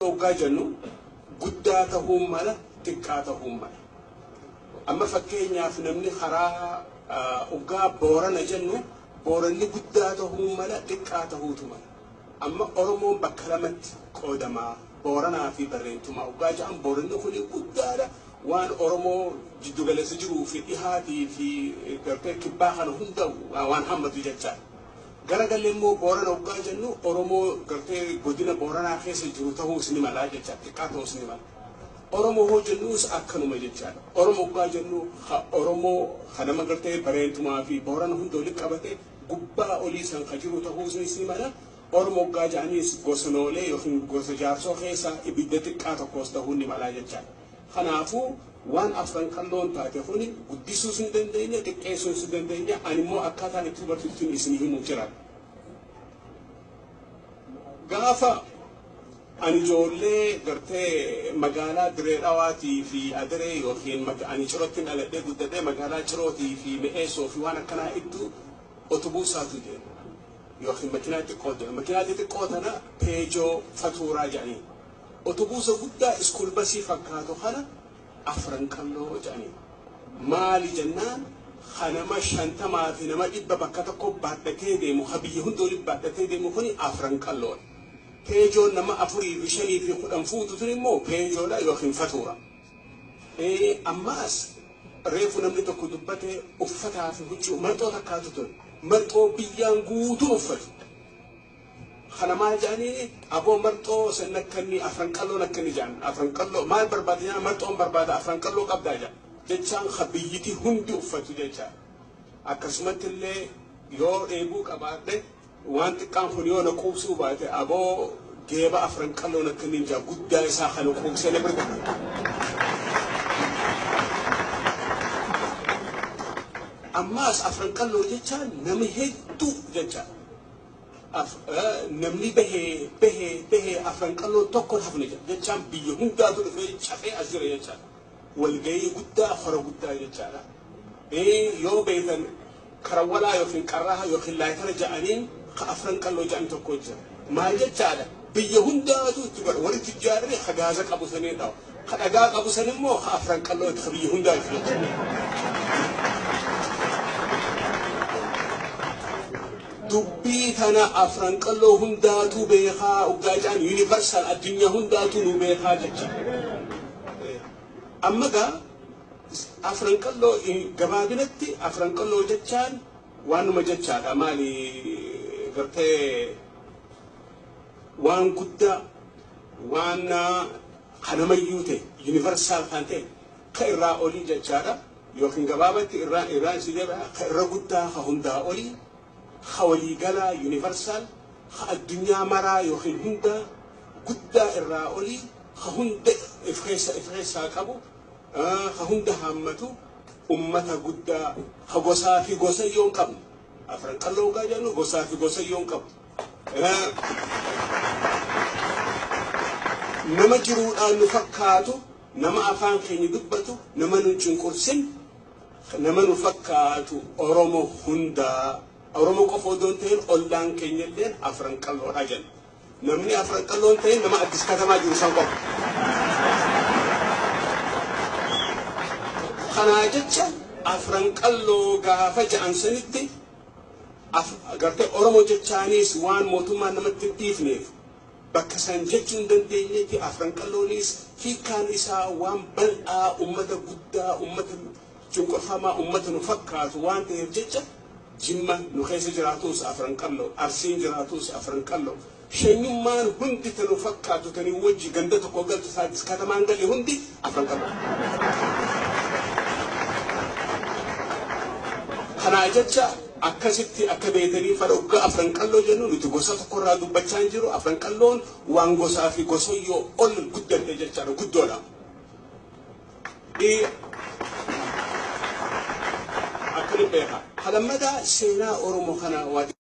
Hoggaa jennu guddaa ta'uu mala, xiqqaa ta'uu mala. Amma fakkeenyaaf namni karaa hoggaa Boorana jennu Booranni guddaa ta'uu mala, xiqqaa ta'uutu mala. Amma Oromoon bakka lamatti qoodamaa Booranaa fi Barreentumaa hoggaa jedhan Booranni kuni guddaadha. Waan Oromoo jiddugaleessa jiruu fi dhihaatii fi gartee kibbaa kana hunda waan hammatu jechaadha. Garagallee immoo Boorana hoggaa jennu Oromoo gartee godina Booranaa keessa jiru ta'uus ni mala jechaadha. Xiqqaa ta'uus ni mala. Oromoo hoo jennuus akkanuma jechaadha. Oromoo hoggaa jennu Oromoo kanama gartee Bareentumaa fi Boorana hunda walitti qabate gubbaa olii san ka jiru ta'uus ni mala. Oromoo hoggaa jedhaniis gosa noolee yookiin gosa jaarsoo keessaa ibidda xiqqaa tokkos ta'uu ni mala jechaadha. Kanaafuu waan afran qalloon taate kuni guddisuus hin dandeenye, xiqqeessuus hin dandeenye, ani immoo akkaataan itti hubatuttiin isin himuu jira. Gaafa ani ijoollee gartee magaalaa Diree Dhawaatii fi Adiree yookiin ani Cirootti dhaladhee guddadhee magaalaa Cirootii fi Mi'eessoo fi waan akkanaa iddoo otobuusaatu deema. Yookiin makiinaa xiqqoo deema. Makiinaa xixiqqoo tana Peejoo Fatuuraa jedhanii. Otobuusa guddaa school busii fakkaatu kana afran qalloo jedhanii. Maali jennaan kanama 50 fi nama 100 bakka tokko baadhatee deemu, ha biyya hunda walitti baadhatee deemu kuni afran qalloodha. Peejoon nama 4 fi 5 fi 10 fuutu tun immoo Peejoodha yookiin Fatuura. Ammaas reefu namni tokko dubbate uffataa fi huccuu marxoo takkaatu ture. Marxoo biyyaan guutuu uffatu. Kana maal jedhanii aboo marxoo san akkanni afran qalloon akkanni jedhan. Afran qalloo maal barbaada jedhan marxoon barbaada afran qalloo qabdaa jedhan. Jechaan ha biyyiti hundi uffatu jecha. Akkasumatti illee yoo dheebuu qabaadhe waan xiqqaan kun yoo na quubsuu baate aboo geeba afran qalloon akkanni jaa guddaa isaa kana quubsee na bira. Ammaas afran qalloo jechaan nama hedduu jecha. Namni bahee bahee bahee afran qalloo tokko hafne jechaan biyya hundaatu dhufee cafee as jira jechaadha. Walgahii guddaa hora guddaa jechaadha. Yoo beekan karawwalaa yookiin qarraa yookiin laayitara ja'aniin ka afran qalloo ja'an tokko jira. Maal jechaadha? Biyya hundaatu itti godha. Warri tijjaarri ka gaaza qabu sanii dhawu. Ka dhagaa qabu san immoo ka afran qalloo itti ka biyya hundaa itti jechuudha. Dubbii tana afran qalloo hundaatu beekaa hoggaa jedhan universal addunyaa hundaatu nu beekaa jecha. Amma gaa afran qalloo gabaabinatti afran qalloo jechaan waanuma jechaadha. Maali gartee waan guddaa waan kanamayyuu ta'e universal kan ta'e ka irraa olii jechaadha. Yookiin gabaabatti irraa si jedha ka irra guddaa ka hundaa olii ka waliigalaa universal ka addunyaa maraa yookiin hundaa guddaa irraa olii ka hunda if keessaa qabu ka hunda haammatu ummata guddaa ka gosaa fi gosayyoo hin qabne. Afran qalloo hoggaa jennu gosaa fi gosayyoo hin qabu. Nama jiruudhaan nu fakkaatu, nama afaan keenya dubbatu, nama nu cunqursin, nama nu fakkaatu Oromoo hundaa. Oromoo qofa odoo hin ta'in ollaan keenya illeen afran qalloodha jenna. Namni afran qalloo hin ta'in nama Addis Katamaa jiru san qofa. Kanaa jecha afran qalloo gaafa ja'an sanitti gartee Oromoo jechaaniis waan mootummaan namatti hin dhiifneef bakka san jechuu hin dandeenyetti afran qalloonis hiikkaan isaa waan bal'aa ummata guddaa ummata cunqurfamaa ummata nu fakkaatu waan ta'eef jecha Jimma nu keessa jiraatus afran qalloo, Arsiin jiraatus afran qalloo, shanyummaan hundi ta nu fakkaatu tanii wajji ganda tokko galtu Addis Katamaan galle hundi afran qalloo. Kanaa jecha akkasitti akka beekanii fara hoggaa afran qalloo jennu nuti gosa tokkorraa dubbachaa hin jiru. Afran qalloon waan gosaa fi gosoyyoo ol guddatte jechaadha, guddoodha. Akkana beeka. Kalammadaa seenaa Oromoo kana waa